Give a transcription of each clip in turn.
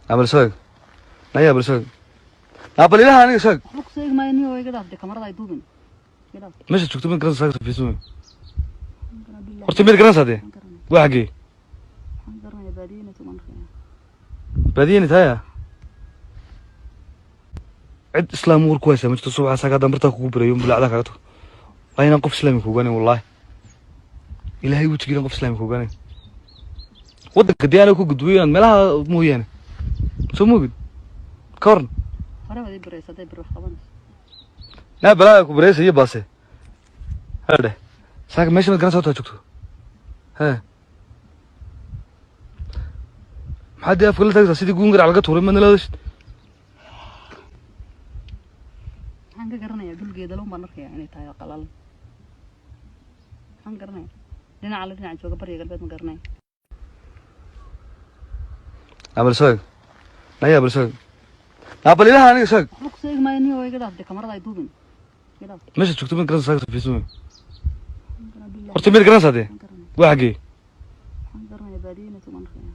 Bal soo eeg. Naya, bal soo eeg. Bal ilaha aniga soo eeg. Waxba ku sheegi maayo niyo, iga dhaaf de, kamarada ay duubin, iga dhaaf. Meesha joogto mid garanaysaa saaka fiisan wey. Horta mid garanaysaa dee. Waxaan garanaya. Waa xaggee? Waxaan garanaya baadiyena tuman arkaya. Baadiyeni taaya. Cid islaam war ku haysaa ma jirto. Subaxa saaka haddaan bartaa kugu barayo bulacdaa kaaga tago, waa inaan qof islaami kuogaanayn. Wallaahi, ilaahay wejigiina qof islaami kuogaanayn. Waddanka dee aniga ku gudbiyo inaad meelaha mooyaane soo moogid ka waran. Hore baad ii baraysa hadday bir wax qabanayso. Naa balaa ku baraysa iyo baase hadhe saaka. Meesha mad garanaysaa horta joogto hee? Maxaad dee afka la taagaysaa sidii guun garac laga tuuray? Madna la hadashid. Waxaan ka garanayaa dhul geedaloon baan arkayaa inay tahay oo qalalan. Waxaan garanayaa dhinaca la dhinaca jooga bariga galbeed ma garanaya. Bal soo eeg. Naya, bal soo eeg. Bal ilaha aniga soo eeg. Waxba ku sheegi maayo niyo, iga dhaaf de, kamarada ay duubin, iga dhaaf. Meesha joogto mid garanaysaa saaka fiisan wey. Horta mid garanaysaa dee. Waxaan garanaya. Waa xaggee? Waxaan garanaya baadiyena tuman arkaya.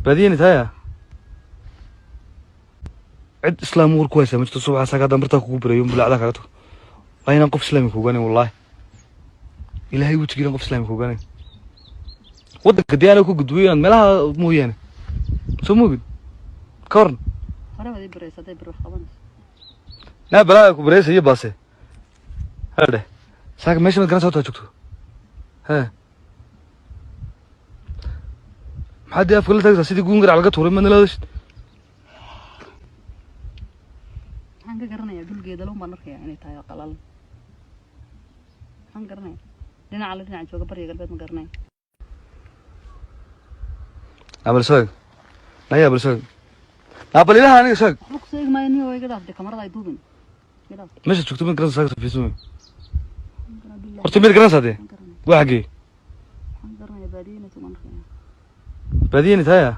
Baadiyeni taaya. Cid islaam war ku haysaa ma jirto. Subaxa saaka haddaan bartaa kugu barayo bulacdaa kaaga tago, waa inaan qof islaami kuogaanayn. Wallaahi, ilaahay wejigiina qof islaami kuogaanayn. Waddanka dee aniga ku gudbiyo inaad meelaha mooyaane soo moogid ka waran. Hore baad ii baraysa hadday bir wax qabanayso. Naa balaa ku baraysa iyo baase hadhe saaka. Meesha mad garanaysaa horta joogto hee? Maxaad dee afka la taagaysaa sidii guun garac laga tuuray? Madna la hadashid. Waxaan ka garanayaa dhul geedaloon baan arkayaa inay tahay oo qalalan. Waxaan garanaya dhinaca la dhinaca jooga bariga galbeed ma garanaya. Bal soo eeg. Naya, bal soo eeg. Bal ilaha aniga soo eeg. Waxba ku sheegi maayo niyo, iga dhaaf de, kamarada ay duubin, iga dhaaf. Meesha joogto mid garanaysaa saaka fiisan wey. Horta mid garanaysaa dee. Waxaan garanaya. Waa xaggee? Waxaan garanaya baadiyena tuman arkaya. Baadiyeni taaya.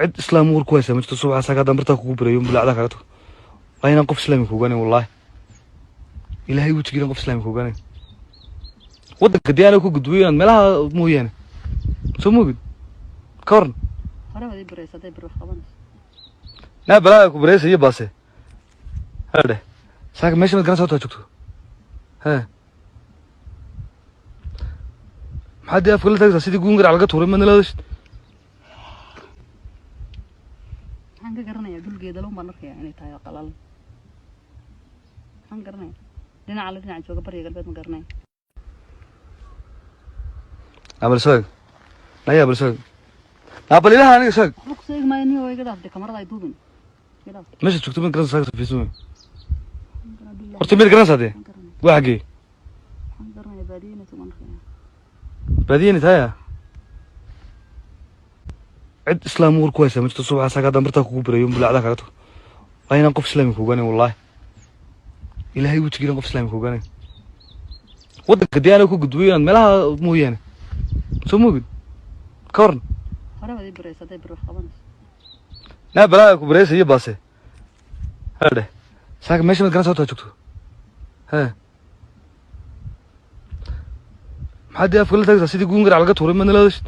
Cid islaam war ku haysaa ma jirto. Subaxa saaka haddaan bartaa kugu barayo bulacdaa kaaga tago, waa inaan qof islaami kuogaanayn. Wallaahi, ilaahay wejigiina qof islaami kuogaanayn. Waddanka dee aniga ku gudbiyo inaad meelaha mooyaane soo moogid ka waran. Hore baad ii baraysa hadday bir wax qabanayso. Naa balaa ku baraysa iyo baase hadhe saaka. Meesha mad garanaysaa horta joogto hee? Maxaad dee afka la taagaysaa sidii guun garac laga tuuray? Madna la hadashid. Waxaan ka garanayaa dhul geedaloon baan arkayaa inay tahay oo qalalan. Waxaan garanaya dhinaca la dhinaca jooga bariga galbeed ma garanaya. Bal soo eeg. Naya, bal soo eeg. Bal ilaha aniga soo eeg. Waxba ku sheegi maayo niyo, iga dhaaf de, kamarada ay duubin, iga dhaaf. Meesha joogto mid garanaysaa saaka fiisan wey. Horta mid garanaysaa dee. Waxaan garanaya. Waa xaggee? Waxaan garanaya baadiyena tuman arkaya. Baadiyeni taaya. Cid islaam war ku haysaa ma jirto. Subaxa saaka haddaan bartaa kugu barayo bulacdaa kaaga tago, waa inaan qof islaami kuogaanayn. Wallaahi, ilaahay wejigiina qof islaami kuogaanayn. Waddanka dee aniga ku gudbiyo inaad meelaha mooyaane soo moogid ka waran. Hore baad ii baraysa hadday bir wax qabanayso. Naa balaa ku baraysa iyo baase hadhe saaka. Meesha mad garanaysaa horta joogto hee? Maxaad dee afka la taagaysaa sidii guun garac laga tuuray? Madna la hadashid.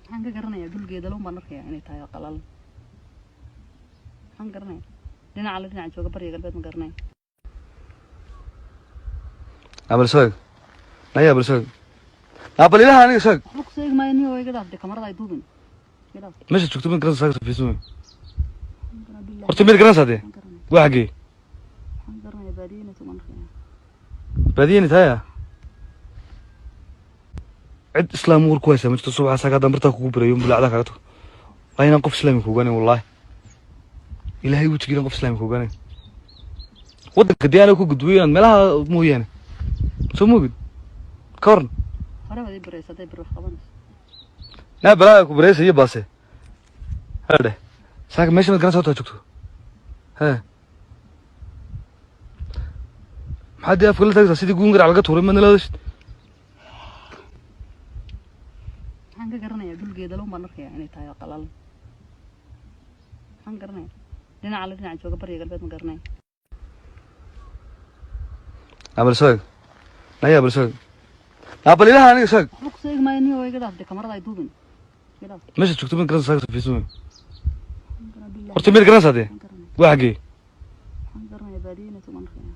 Waxaan ka garanayaa dhul geedaloon baan arkayaa inay tahay oo qalalan. Waxaan garanaya dhinaca la dhinaca jooga bariga galbeed ma garanaya. Bal soo eeg. Naya, bal soo eeg. Bal ilaha aniga soo eeg. Waxba ku sheegi maayo niyo, iga dhaaf de, kamarada ay duubin, iga dhaaf. Meesha joogto mid garanaysaa saaka fiisan wey. Horta mid garanaysaa dee. Waxaan garanaya. Waa xaggee? Waxaan garanaya baadiyena tuman arkaya. Baadiyeni taaya. Cid islaam war ku haysaa ma jirto. Subaxa saaka haddaan bartaa kugu barayo bulacdaa kaaga tago, waa inaan qof islaami kuogaanayn. Wallaahi, ilaahay wejigiina qof islaami kuogaanayn. Waddanka dee aniga ku gudbiyo inaad meelaha mooyaane soo moogid ka waran. Hore baad ii baraysa hadday bir wax qabanayso. Naa balaa ku baraysa iyo baase hadhe saaka. Meesha mad garanaysaa horta joogto hee? Maxaad dee afka la taagaysaa sidii guun garac laga tuuray? Madna la hadashid. Waxaan ka garanayaa dhul geedaloon baan arkayaa inay tahay oo qalalan. Waxaan garanaya dhinaca la dhinaca jooga bariga galbeed ma garanaya. Bal soo eeg. Naya, bal soo eeg. Bal ilaha aniga sheeg. Waxba kusoo eegi maayo niyo, iga dhaaf dee, kamarada ay duubin, iga dhaaf. Meesha joogto mid garanaysaa? Saaka fiisumay horta, mid garanaysaa dee? Waxaan garanaya. Waa xaggee? Waxaan garanayaa baadiye inay tuman arkaya.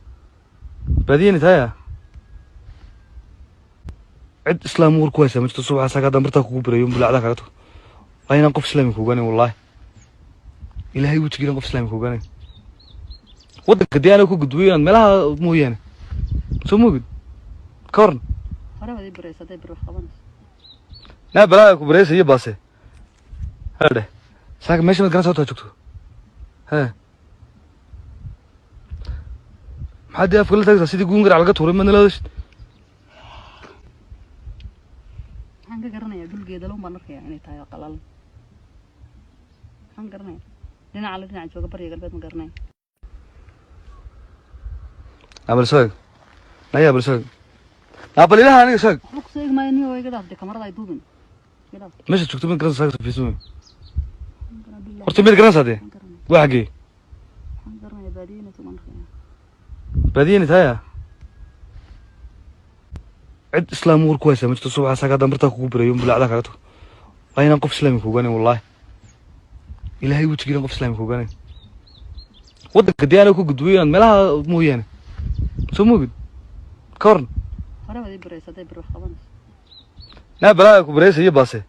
Baadiyeni tahaya. Cid islaam war ku haysaa ma jirto. Subaxa saaka haddaan bartaa kugu birayo, bulacdaa kaaga tago. Waa inaan qof islaami kuogaanayn, wallaahi. Ilaahay wejigiina qof islaami kuogaanayn. Waddanka dee anaa ku gudbiyo inaad meelaha mooyaane soo moogid ka waran. Hore baad ii biraysa hadday bir wax qabanayso. Naa balaa ku bareysa iyo baase hadhe. Saaka meesha mad garanaysaa horta joogto? Hee, maxaad dee afka la taagaysaa sidii guun garac laga tuuray? Madna la hadashid. Waxaan ka garanayaa dhulgeedaloon baan arkayaa inay tahay oo qalalan. Waxaan garanayaa dhinaca la dhinaca jooga barya galbeed ma garanaya. Abal sheeg naya, bal sheeg, bal ilaha aniga sheeg. Waxba kusoo eegi maayo niyo, iga dhaaf dee, kamarada ay duubin, iga dhaaf. Meesha joogto mid garanaysaa? Saaka fiisumay horta, mid garanaysaa dee? Waxaan garanaya. Waa xaggee? Waxaan garanayaa baadiye inay tuman arkaya. Baadiyeni tahaya. Cid islaam war ku haysaa ma jirto. Subaxa saaka haddaan bartaa kugu birayo, bulacdaa kaaga tago. Waa inaan qof islaami kuogaanayn, wallaahi. Ilaahay wejigiina qof islaami kuogaanayn. Waddanka dee anaa ku gudbiyo inaad meelaha mooyaane soo moogid ka waran. Hore baad ii biraysa hadday bir wax qabanayso. Naa balaa ku bareysa iyo baase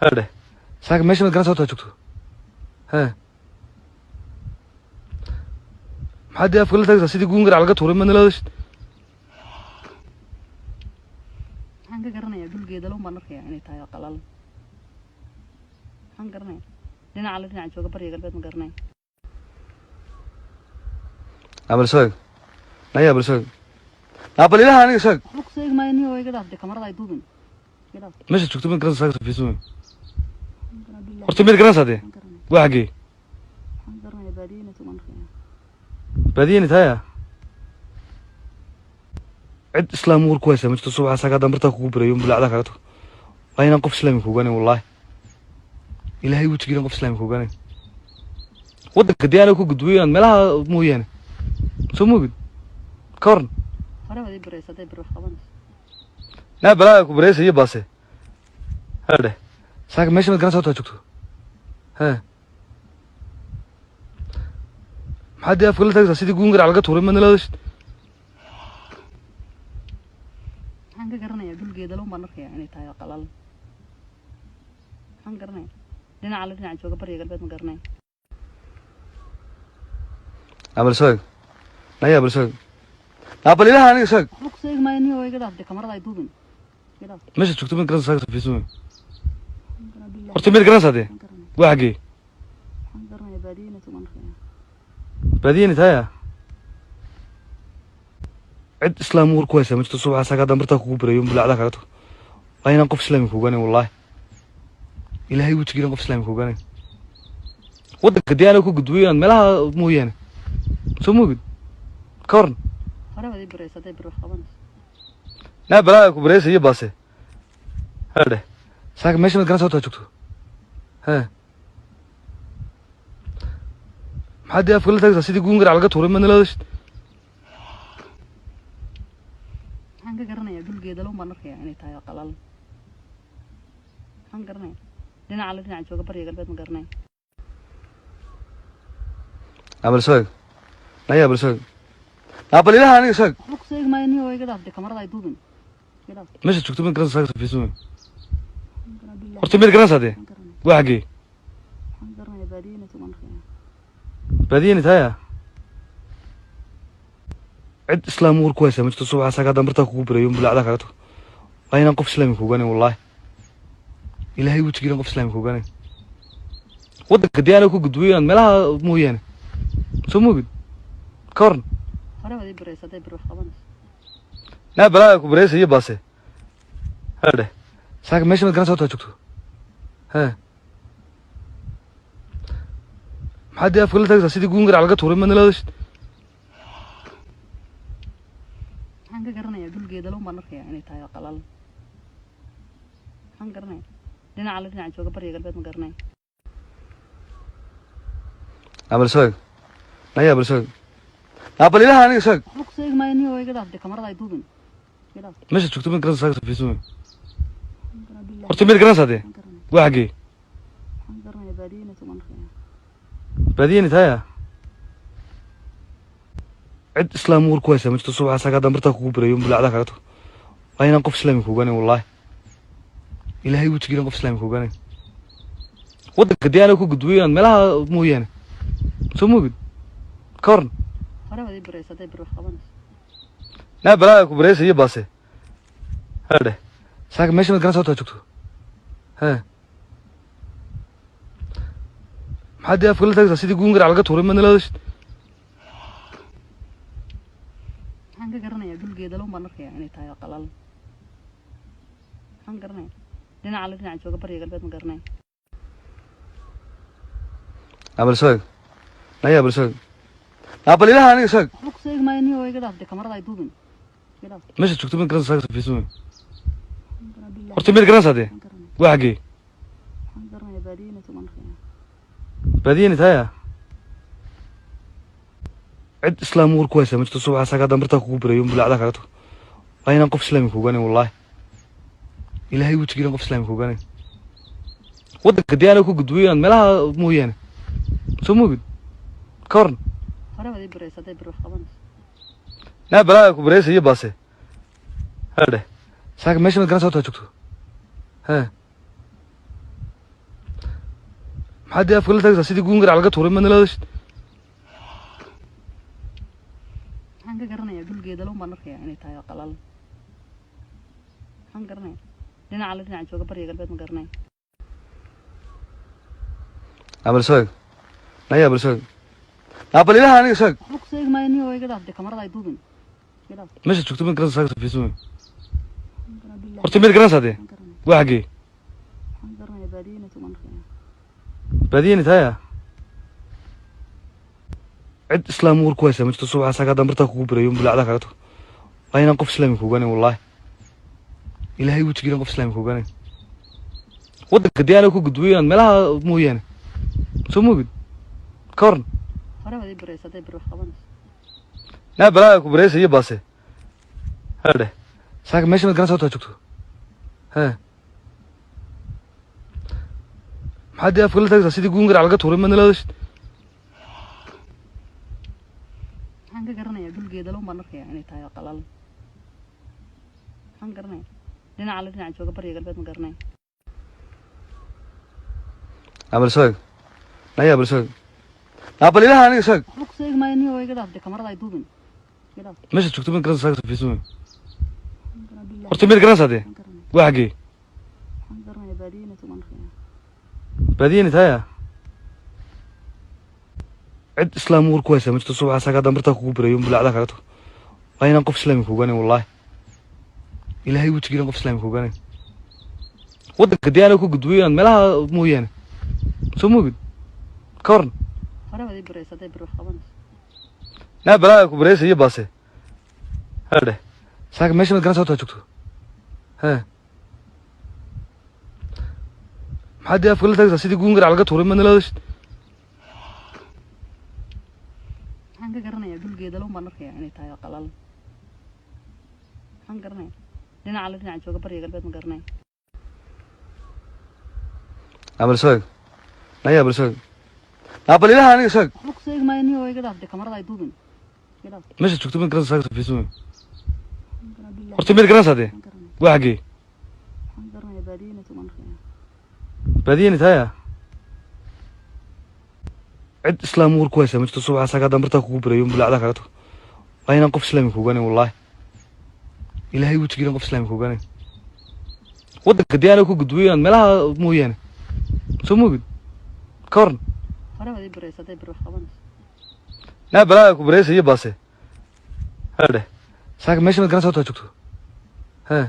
hadhe. Saaka meesha mad garanaysaa horta joogto? Hee, maxaad dee afka la taagaysaa sidii guun garac laga tuuray? Madna la hadashid. Waxaan ka garanayaa dhulgeedaloon baan arkayaa inay tahay oo qalalan. Waxaan garanayaa dhinaca la dhinaca jooga barya galbeed ma garanaya. Bal sheeg naya, bal sheeg, bal ilaha aniga sheeg. Waxba kusoo eegi maayo niyo, iga dhaaf dee, kamarada ay duubin, iga dhaaf. Meesha joogto mid garanaysaa? Saaka fiisumay horta, mid garanaysaa dee? Waxaan garanaya. Waa xaggee? Waxaan garanayaa baadiye inay tuman arkaya. Baadiyeni tahaya. Cid islaam war ku haysaa ma jirto. Subaxa saaka haddaan bartaa kugu birayo, bulacdaa kaaga tago. Waa inaan qof islaami kuogaanayn, wallaahi. Ilaahay wejigiina qof islaami kuogaanayn. Waddanka dee anaa ku gudbiyo inaad meelaha mooyaane soo moogid ka waran. Hore baad ii biraysa hadday bir wax qabanayso. Naa balaa ku bareysa iyo baase hadhe. Saaka meesha mad garanaysaa horta joogto? Hee, maxaad dee afka la taagaysaa sidii guun garac laga tuuray? Madna la hadashid. Waxaan ka garanayaa dhulgeedaloon baan arkayaa inay tahay oo qalalan. Waxaan garanayaa dhinaca la dhinaca jooga barya galbeed ma garanaya. Bal sheeg naya, bal sheeg, bal ilaha aniga sheeg. Waxba kusoo eegi maayo niyo, iga dhaaf dee, kamarada ay duubin, iga dhaaf. Meesha joogto mid garanaysaa? Saaka fiisumay horta, mid garanaysaa dee? Waxaan garanaya. Waa xaggee? Waxaan garanayaa baadiye inay tuman arkaya. Baadiyeni tahaya. Cid islaam war ku haysaa ma jirto. Subaxa saaka haddaan bartaa kugu birayo, bulacdaa kaaga tago. Waa inaan qof islaami kuogaanayn, wallaahi. Ilaahay wejigiina qof islaami kuogaanayn. Waddanka dee anaa ku gudbiyo inaad meelaha mooyaane soo moogid ka waran. Hore baad ii biraysa hadday bir wax qabanayso. Naa balaa ku bareysa iyo baase hadhe. Saaka meesha mad garanaysaa horta joogto? Hee, maxaad dee afka la taagaysaa sidii guun garac laga tuuray? Madna la hadashid. Waxaan ka garanayaa dhulgeedaloon baan arkayaa inay tahay oo qalalan. Waxaan garanayaa dhinaca la dhinaca jooga barya galbeed ma garanaya. Bal sheeg naya, bal sheeg, bal ilaha aniga sheeg. Waxba kusoo eegi maayo niyo, iga dhaaf dee, kamarada ay duubin, iga dhaaf. Meesha joogto mid garanaysaa? Saaka fiisumay horta, mid garanaysaa dee? Waxaan garanaya. Waa xaggee? Waxaan garanayaa baadiye inay tuman arkaya. Baadiyeni tahaya. Cid islaam war ku haysaa ma jirto. Subaxa saaka haddaan bartaa kugu birayo, bulacdaa kaaga tago. Waa inaan qof islaami kuogaanayn, wallaahi. Ilaahay wejigiina qof islaami kuogaanayn. Waddanka dee anaa ku gudbiyo inaad meelaha mooyaane soo moogid ka waran. Hore baad ii biraysa hadday bir wax qabanayso. Naa balaa ku bareysa iyo baase hadhe. Saaka meesha mad garanaysaa horta joogto? Hee, maxaad dee afka la taagaysaa sidii guun garac laga tuuray? Madna la hadashid. Waxaan ka garanayaa dhulgeedaloon baan arkayaa inay tahay oo qalalan. Waxaan garanayaa dhinaca la dhinaca jooga barya galbeed ma garanaya. Bal sheeg naya, bal sheeg, bal ilaha aniga sheeg. Waxba kusoo eegi maayo niyo, iga dhaaf dee, kamarada ay duubin. Iga dhaaf. Meesha joogto mid garanaysaa saaka Safiya sumay? Waxaan garanaa billahi. Horta mid garanaysaa dee? Waxaan garanaya. Waa xaggee? Waxaan garanayaa baadiye inay tahay baan arkayaa. Baadiyeni tahaya. Cid islaam uur ku haysa ma jirto. Subaxa saaka haddaan bartaa kugu birayo bulaacdaa kaaga tago, waa inaan qof islaami kuogaanayn. Wallaahi, Ilaahay wejigiina qof islaami kuogaanayn. Waddanka dee anaa ku gudbiyo inaad meelaha mooyaane soo moogid ka waran. Hore baad ii biraysa hadday bir wax qabanayso. Naa balaa ku bareysa iyo baase hadhe. Saaka meesha mad garanaysaa horta joogto? Hee, maxaad dee afka la taagaysaa sidii guun garac laga tuuray? Madna la hadashid. Waxaan ka garanayaa dhul geedaloon baan arkayaa inay tahay oo qalalan. Waxaan garanayaa dhinaca la dhinaca jooga bariga galbeed ma garanaya. Abal soog naya, abal soog, abal ilaha aniga soog. Waxba kusoo eegi maayo niyo, iga dhaaf dee, kamarada ay duubin. Iga dhaaf. Meesha joogto mid garanaysaa saaka Safiya sumay? Waxaan garanaa billahi. Horta mid garanaysaa dee? Waxaan garanaya. Waa xaggee? Waxaan garanayaa baadiye inay tahay baan arkayaa. Baadiyeni tahaya. Cid islaam uur ku haysa ma jirto. Subaxa saaka haddaan bartaa kugu birayo bulaacdaa kaaga tago, waa inaan qof islaami kuogaanayn. Wallaahi, Ilaahay wejigiina qof islaami kuogaanayn. Waddanka dee anaa ku gudbiyo inaad meelaha mooyaane soo moogid ka waran. Hore baad ii biraysa hadday bir wax qabanayso. Naa balaa ku bareysa iyo baase hadhe. Saaka meesha mad garanaysaa horta joogto? Hee, maxaad dee afka la taagaysaa sidii guun garac laga tuuray? Madna la hadashid. Waxaan ka garanayaa dhul geedaloon baan arkayaa inay tahay oo qalalan. Waxaan garanayaa dhinaca la dhinaca jooga bariga galbeed ma garanaya. Abal soog naya, abal soog, abal ilaha aniga soog. Waxba kusoo eegi maayo niyo, iga dhaaf dee, kamarada ay duubin. Iga dhaaf. Meesha joogto mid garanaysaa saaka Safiya sumay? Waxaan garanaa billahi. Horta mid garanaysaa dee? Waxaan garanaya. Waa xaggee? Waxaan garanayaa baadiye inay tahay baan arkayaa. Baadiyeni tahaya. Cid islaam uur ku haysa ma jirto. Subaxa saaka haddaan bartaa kugu birayo bulaacdaa kaaga tago, waa inaan qof islaami kuogaanayn. Wallaahi, Ilaahay wejigiina qof islaami kuogaanayn. Waddanka dee anaa ku gudbiyo inaad meelaha mooyaane soo moogid ka waran. Hore baad ii biraysa hadday bir wax qabanayso. Naa balaa ku bareysa iyo baase hadhe. Saaka meesha mad garanaysaa horta joogto? Hee, maxaad dee afka la taagaysaa sidii guun garac laga tuuray? Madna la hadashid. Waxaan ka garanayaa dhul geedaloon baan arkayaa inay tahay oo qalalan. Waxaan garanayaa dhinaca la dhinaca jooga bariga galbeed ma garanaya. Abal soog naya, abal soog, abal ilaha aniga soog. Waxba kusoo eegi maayo niyo, iga dhaaf dee, kamarada ay duubin. Iga dhaaf. Meesha joogto mid garanaysaa saaka Safiya sumay? Waxaan garanaa billahi. Horta mid garanaysaa dee? Waxaan garanaya. Waa xaggee? Waxaan garanayaa baadiye inay tahay baan arkayaa. Baadiyeni tahaya. Cid islaam uur ku haysa ma jirto. Subaxa saaka haddaan bartaa kugu birayo bulaacdaa kaaga tago, waa inaan qof islaami kuogaanayn. Wallaahi, Ilaahay wejigiina qof islaami kuogaanayn. Waddanka dee anaa ku gudbiyo inaad meelaha mooyaane soo moogid ka waran. Hore baad ii biraysa hadday bir wax qabanayso. Naa balaa ku bareysa iyo baase hadhe. Saaka meesha mad garanaysaa horta joogto? Hee, maxaad dee afka la taagaysaa sidii guun garac laga tuuray? Madna la hadashid. Waxaan ka garanayaa dhul geedaloon baan arkayaa inay tahay oo qalalan. Waxaan garanayaa dhinaca la dhinaca jooga bariga galbeed ma garanaya. Abal soog naya, abal soog, abal ilaha aniga soog. Waxba kusoo eegi maayo niyo, iga dhaaf dee, kamarada ay duubin. Iga dhaaf. Meesha joogto mid garanaysaa saaka Safiya sumay? Waxaan garanaa billahi. Horta mid garanaysaa dee? Waxaan garanaya. Waa xaggee? Waxaan garanayaa baadiye inay tahay baan arkayaa. Baadiyeni tahaya. Cid islaam uur ku haysa ma jirto. Subaxa saaka haddaan bartaa kugu birayo bulaacdaa kaaga tago, waa inaan qof islaami kuogaanayn. Wallaahi, Ilaahay wejigiina qof islaami kuogaanayn. Waddanka dee anaa ku gudbiyo inaad meelaha mooyaane soo moogid ka waran. Hore baad ii biraysa hadday bir wax qabanayso. Naa balaa ku bareysa iyo baase hadhe. Saaka meesha mad garanaysaa horta joogto? Hee,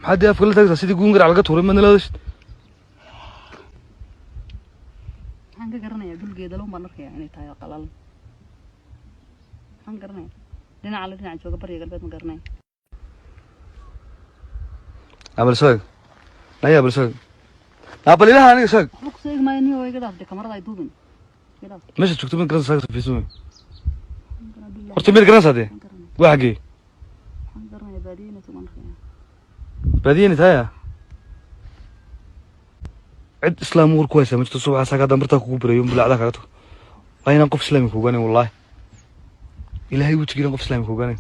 maxaad dee afka la taagaysaa sidii guun garac laga tuuray? Madna la hadashid. Waxaan ka garanayaa dhul geedaloon baan arkayaa inay tahay oo qalalan. Waxaan garanayaa dhinaca la dhinaca jooga bariga galbeed ma garanaya. Abal soog naya, abal soog, abal ilaha aniga soog. Waxba kusoo eegi maayo niyo, iga dhaaf dee, kamarada ay duubin. Iga dhaaf. Meesha joogto mid garanaysaa saaka Safiya sumay? Waxaan garanaa billahi. Horta mid garanaysaa dee? Waxaan garanaya. Waa xaggee? Waxaan garanayaa baadiye inay tahay baan arkayaa. Baadiyeni tahaya. Cid islaam war ku haysaa ma jirto. Subaxa saaka haddaan bartaa kugu birayo, bulaacdaa kaaga tago. Waa inaan qof islaami kuogaanayn, wallaahi. Ilaahay wejigiina qof islaami kuogaanayn.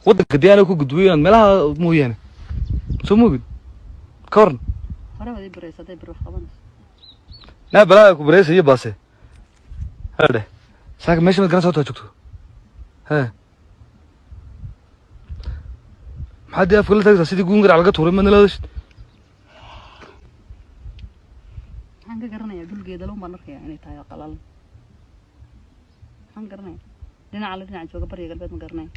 Waddanka dee anaa ku gudbiyo inaad meelaha mooyaane soo moogid ka waran. Hore baad ii baraysa hadday bir wax qabanayso. Naa balaa ku baraysa iyo baase hadhe. Saaka meesha mad garanaysaa horta joogto? Hee, maxaad dee afka la taagaysaa sidii guun garac laga tuuray? Madna la hadashid. Waxaan ka garanayaa dhul geedaloon baan arkayaa inay tahay oo qalalan. Waxaan garanayaa dhinaca la dhinaca jooga bariga galbeed ma garanaya.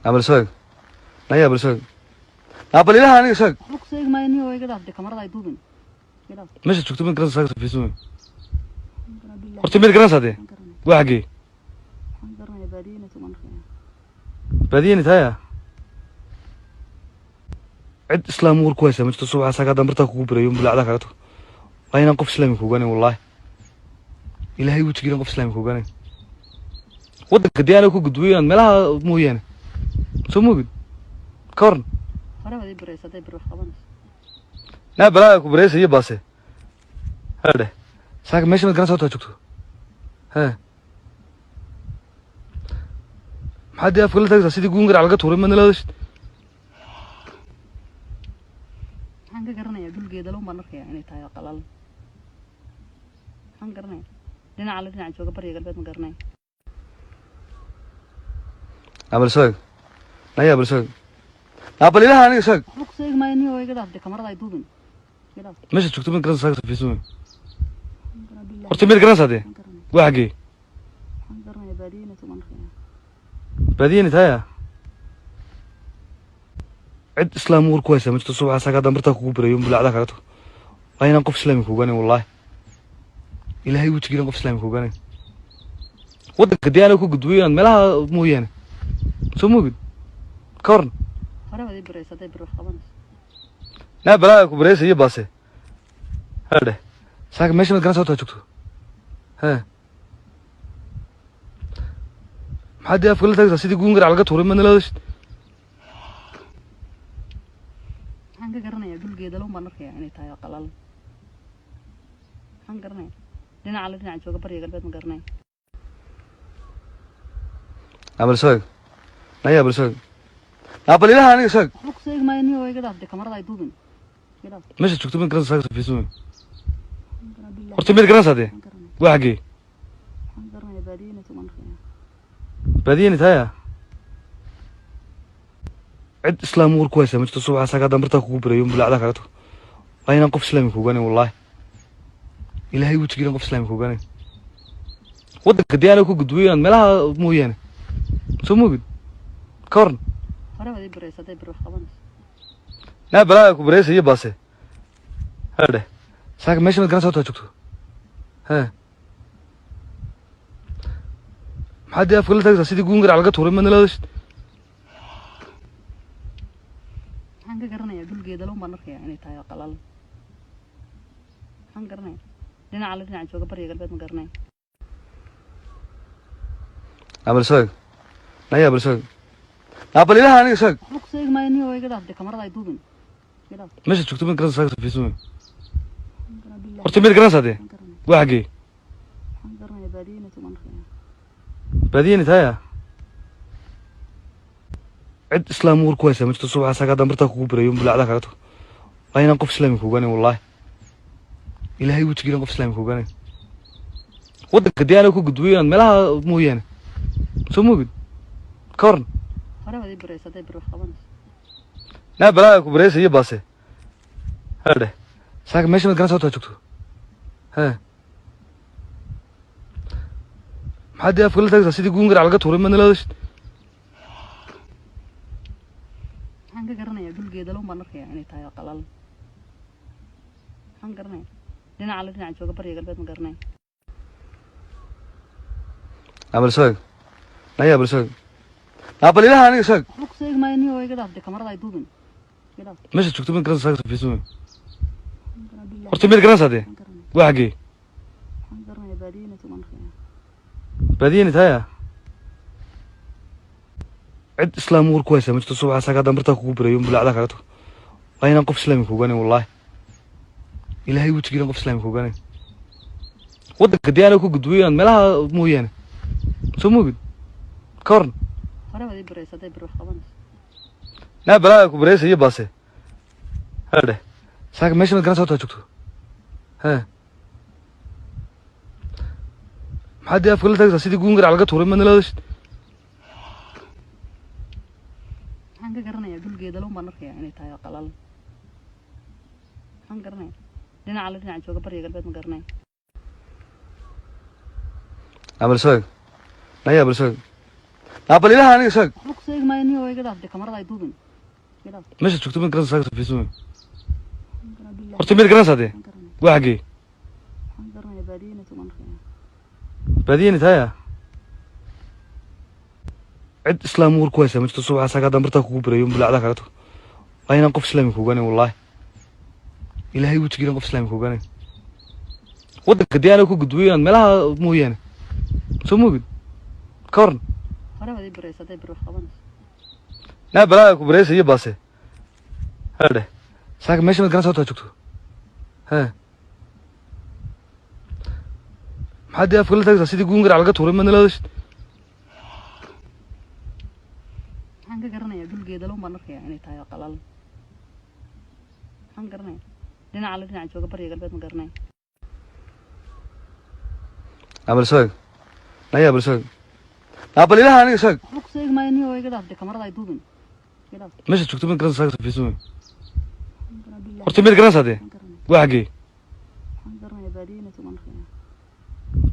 Abal soog naya, abal soog, abal ilaha aniga soog. Waxba kusoo eegi maayo niyo, iga dhaaf dee, kamarada ay duubin, iga dhaaf. Meesha joogto mad garanaysaa saaka fiisumay? Waxaan garanaa billahi. Horta mid garanaysaa dee? Waxaan garanaya. Waa xaggee? Waxaan garanayaa baadiye inay tahay baan arkayaa. Baadiyeni tahaya. Cid islaam war ku haysaa ma jirto. Subaxa saaka haddaan bartaa kugu birayo, bulaacdaa kaaga tago. Waa inaan qof islaami kuogaanayn, wallaahi. Ilaahay wejigiina qof islaami kuogaanayn. Waddanka dee anaa ku gudbiyo inaad meelaha mooyaane soo moogid ka waran. Hore baad ii baraysa hadday bir wax qabanayso. Naa balaa ku baraysa iyo baase hadhe. Saaka meesha mad garanaysaa horta joogto? Hee, maxaad dee afka la taagaysaa sidii guun garac laga tuuray? Madna la hadashid. Waxaan ka garanayaa dhul geedaloon baan arkayaa inay tahay oo qalalan. Waxaan garanayaa dhinaca la dhinaca jooga bariga galbeed ma garanaya. Abal soog naya, abal soog, abal ilaha aniga soog. Waxba kusoo eegi maayo niyo, iga dhaaf dee, kamarada ay duubin, iga dhaaf. Meesha joogto mid garanaysaa saaka fiisumay? Waxaan garanaa billahi. Horta mid garanaysaa dee? Waxaan garanaya. Waa xaggee? Waxaan garanayaa baadiye inay tahay baan arkayaa. Baadiyeni tahaya. Cid islaam war ku haysaa ma jirto. Subaxa saaka haddaan bartaa kugu birayo, bulaacdaa kaaga tago. Waa inaan qof islaami kuogaanayn, wallaahi. Ilaahay wejigiina qof islaami kuogaanayn. Waddanka dee anaa ku gudbiyo inaad meelaha mooyaane soo moogid ka waran. Hore baad ii baraysa hadday bir wax qabanayso. Naa balaa ku baraysa iyo baase hadhe. Saaka meesha mad garanaysaa horta joogto? Hee, maxaad dee afka la taagaysaa sidii guun garac laga tuuray? Madna la hadashid. Waxaan ka garanayaa dhul geedaloon baan arkayaa inay tahay oo qalalan. Waxaan garanayaa dhinaca la dhinaca jooga bariga galbeed ma garanaya. Abal soog naya, abal soog, abal ilaha aniga soog. Waxba kusoo eegi maayo niyo, iga dhaaf dee, kamarada ay duubin, iga dhaaf. Meesha joogto mid garanaysaa saaka fiisumay? Waxaan garanaa billahi. Horta mid garanaysaa dee? Waxaan garanaya. Waa xaggee? Waxaan garanayaa baadiye inay tahay baan arkayaa. Baadiyeni tahaya. Cid islaam war ku haysaa ma jirto. Subaxa saaka haddaan bartaa kugu birayo, bulaacdaa kaaga tago. Waa inaan qof islaami kuogaanayn, wallaahi. Ilaahay wejigiina qof islaami kuogaanayn. Waddanka dee anaa ku gudbiyo inaad meelaha mooyaane soo moogid ka waran. Hore baad ii baraysa hadday bir wax qabanayso. Naa balaa ku baraysa iyo baase hadhe. Saaka meesha mad garanaysaa horta joogto? Hee, maxaad dee afka la taagaysaa sidii guun garac laga tuuray? Madna la hadashid. Waxaan ka garanayaa dhul geedaloon baan arkayaa inay tahay oo qalalan. Waxaan garanayaa dhinaca la dhinaca jooga bariga galbeed ma garanaya. Abal soog naya, abal soog, abal ilaha aniga soog. Waxba kusoo eegi maayo niyo, iga dhaaf dee, kamarada ay duubin, iga dhaaf. Meesha joogto mid garanaysaa saaka fiisumay? Waxaan garanaa billahi. Horta mid garanaysaa dee? Waxaan garanaya. Waa xaggee? Waxaan garanayaa baadiye inay tahay baan arkayaa. Baadiyeni tahaya. Cid islaam war ku haysaa ma jirto. Subaxa saaka haddaan bartaa kugu birayo, bulaacdaa kaaga tago. Waa inaan qof islaami kuogaanayn, wallaahi. Ilaahay wejigiina qof islaami kuogaanayn. Waddanka dee anaa ku gudbiyo inaad meelaha mooyaane soo moogid ka waran. Hore baad ii baraysa hadday bir wax qabanayso. Naa balaa ku baraysa iyo baase hadhe. Saaka meesha mad garanaysaa horta joogto? Hee, maxaad dee afka la taagaysaa sidii guun garac laga tuuray? Madna la hadashid. Waxaan ka garanayaa dhul geedaloon baan arkayaa inay tahay oo qalalan. Waxaan garanayaa dhinaca la dhinaca jooga bariga galbeed ma garanaya. Abal soog naya, abal soog, abal ilaha aniga soog. Waxba kusoo eegi maayo niyo, iga dhaaf dee, kamarada ay duubin, iga dhaaf. Meesha joogto mid garanaysaa saaka fiisumay? Waxaan garanaa billahi. Horta mid garanaysaa dee? Waxaan garanaya. Waa xaggee? Waxaan garanayaa baadiye inay tahay baan arkayaa. Baadiyani tahaya. Cid islaam war ku haysa ma jirto. Subaxa saaka haddaan bartaa kugu birayo, bulaacdaa kaaga tago. Waa inaan qof islaami kuogaanayn, wallaahi. Ilaahay wejigiina qof islaami kuogaanayn. Waddanka dee anaa ku gudbiyo inaad meelaha mooyaane soo moogid ka waran. Hore baad ii baraysa hadday bir wax qabanayso. Naa balaa ku baraysa iyo baase hadhe. Saaka meesha mad garan sababtaa joogto hee? Maxaad dee afka la taagtaa sidii guun garac laga tuuray? Madna la hadashid. Maxaan ka garanayaa? Dhulgeedalow baan arkayaa inay tahay oo qalalan. Maxaan garanayaa? Dhinaca la dhinaca jooga bariga galbeed ma garanaya. Abal soog naya, abal soog, abal ilaha aniga soog. Waxba kusoo eegi maayo niyo, iga dhaaf dee, kamarada ay duubin, iga dhaaf. Meesha joogto mid garanaysaa saaka safiisume? Horta mid garanaysaa dee? Maxaan garanaya? Waa xaggee? Maxaan garanayaa? Baadiye inay tahay baan arkayaa. Baadiyani tahaya. Cid islaam war ku haysa ma jirto. Subaxa saaka haddaan bartaa kugu birayo, bulaacdaa kaaga tago. Waa inaan qof islaami kuogaanayn, wallaahi. Ilaahay wejigiina qof islaami kuogaanayn. Waddanka dee anaa ku gudbiyo inaad meelaha mooyaane soo moogid ka waran. Hore baad ii baraysa hadday bir wax qabanayso. Naa balaa ku baraysa iyo baase hadhe. Saaka meesha mad garan sababtaa joogto hee? Maxaad dee afka la taagtaa sidii guun garac laga tuuray? Madna la hadashid. Maxaan ka garanayaa? Dhulgeedalow baan arkayaa inay tahay oo qalalan. Maxaan garanayaa? Dhinaca la dhinaca jooga bariga galbeed ma garanaya. Abal soog naya, abal soog, abal ilaha aniga soog. Waxba kusoo eegi maayo niyo, iga dhaaf dee, kamarada ay duubin, iga dhaaf. Meesha joogto mid garanaysaa saaka safiisume? Horta mid garanaysaa dee? Maxaan garanaya? Waa xaggee? Maxaan garanayaa? Baadiye inay tahay baan arkayaa.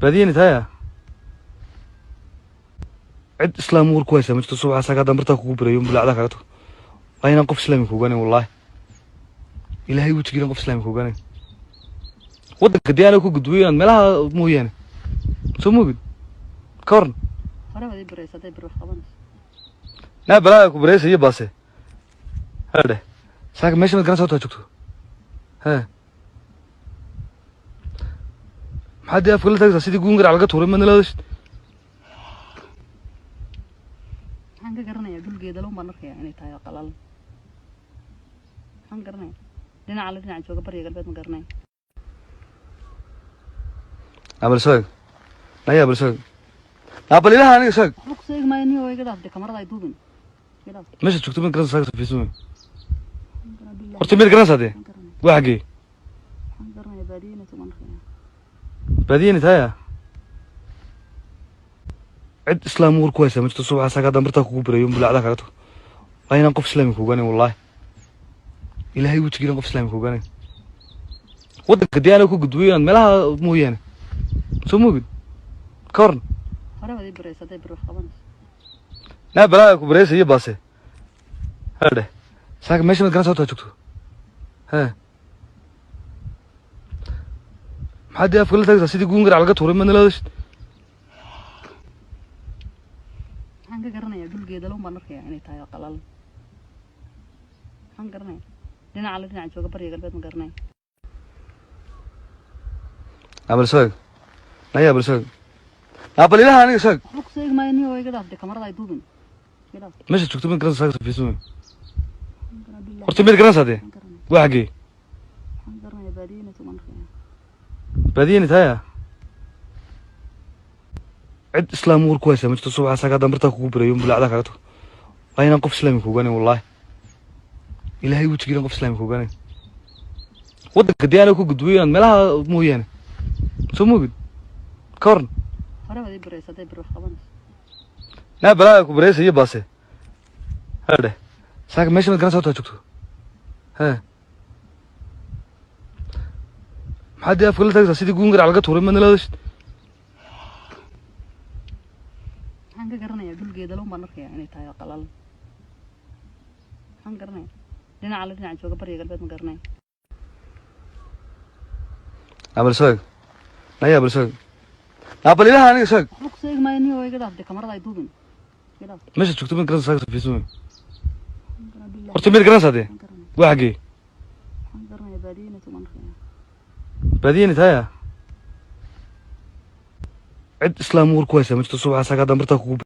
Baadiyani tahaya. Cid islaam war ku haysa ma jirto. Subaxa saaka haddaan bartaa kugu birayo, bulaacdaa kaaga tago. Waa inaan qof islaami kuogaanayn, wallaahi. Ilaahay wejigiina qof islaami kuogaanayn. Waddanka dee anaa ku gudbiyo inaad meelaha mooyaane soo moogid ka waran. Hore baad ii baraysa hadday bir wax qabanayso. Naa balaa ku baraysa iyo baase hadhe. Saaka meesha mad garan sababtaa joogto hee? Maxaad dee afka la taagtaa sidii guun garac laga tuuray? Madna la hadashid. Maxaan ka garanayaa? Dhulgeedalow baan arkayaa inay tahay oo qalalan. Maxaan garanayaa? Dhinaca la dhinaca jooga bariga galbeed ma garanaya. Abal soog naya, abal soog, abal ilaha aniga soog. Waxba kusoo eegi maayo niyo, iga dhaaf dee, kamarada ay duubin, iga dhaaf. Meesha joogto mid garanaysaa saaka safiisume? Horta mid garanaysaa dee? Maxaan garanaya? Waa xaggee? Maxaan garanayaa? Baadiye inay tahay baan arkayaa. Baadiyani tahaya. Cid islaam war ku haysa ma jirto. Subaxa saaka haddaan bartaa kugu birayo, bulaacdaa kaaga tago. Waa inaan qof islaami kuogaanayn, wallaahi. Ilaahay wejigiina qof islaami kuogaanayn. Waddanka dee anaa ku gudbiyo inaad meelaha mooyaane soo moogid ka waran. Hore baad ii baraysa hadday bir wax qabanayso. Naa balaa ku baraysa iyo baase hadhe. Saaka meesha mad garan sababtaa joogto hee? Maxaad dee afka la taagtaa sidii guun garac laga tuuray? Madna la hadashid. Maxaan ka garanayaa? Dhulgeedalow baan arkayaa inay tahay oo qalalan. Maxaan garanayaa? Dhinaca la dhinaca jooga bariga galbeed ma garanaya. Abal soog naya, abal soog, abal ilaha aniga soog. Waxba kusoo eegi maayo niyo, iga dhaaf dee, kamarada ay duubin, iga dhaaf. Meesha joogto mid garanaysaa saaka safiisume? Horta mid garanaysaa dee? Maxaan garanaya? Waa xaggee? Maxaan garanayaa? Baadiye inay tahay baan arkayaa. Baadiyani tahaya. Cid islaam war ku haysa ma jirto. Subaxa saaka haddaan bartaa kugu birayo, bulaacdaa kaaga tago. Waa inaan qof islaami kuogaanayn, wallaahi. Ilaahay wejigiina qof islaami kuogaanayn. Waddanka dee anaa ku gudbiyo inaad meelaha mooyaane soo moogid ka waran. Hore baad ii baraysa hadday bir wax qabanayso. Naa balaa ku baraysa iyo baase hadhe. Saaka meesha mad garan sababtaa joogto hee? Maxaad dee afka la taagtaa sidii guun garac laga tuuray? Madna la hadashid. Maxaan ka garanayaa? Dhulgeedalow baan arkayaa inay tahay oo qalalan. Maxaan garanayaa? Dhinaca la dhinaca jooga bariga galbeed ma garanaya. Abal soog naya, abal soog, abal ilaha aniga soog. Waxba kusoo eegi maayo niyo, iga dhaaf dee, kamarada ay duubin, iga dhaaf. Meesha joogto mid garanaysaa saaka safiisume? Horta mid garanaysaa dee? Maxaan garanaya? Waa xaggee? Maxaan garanayaa? Baadiye inay tahay baan arkayaa. Baadiyani tahaya. Cid islaam war ku haysa ma jirto. Subaxa saaka haddaan bartaa kugu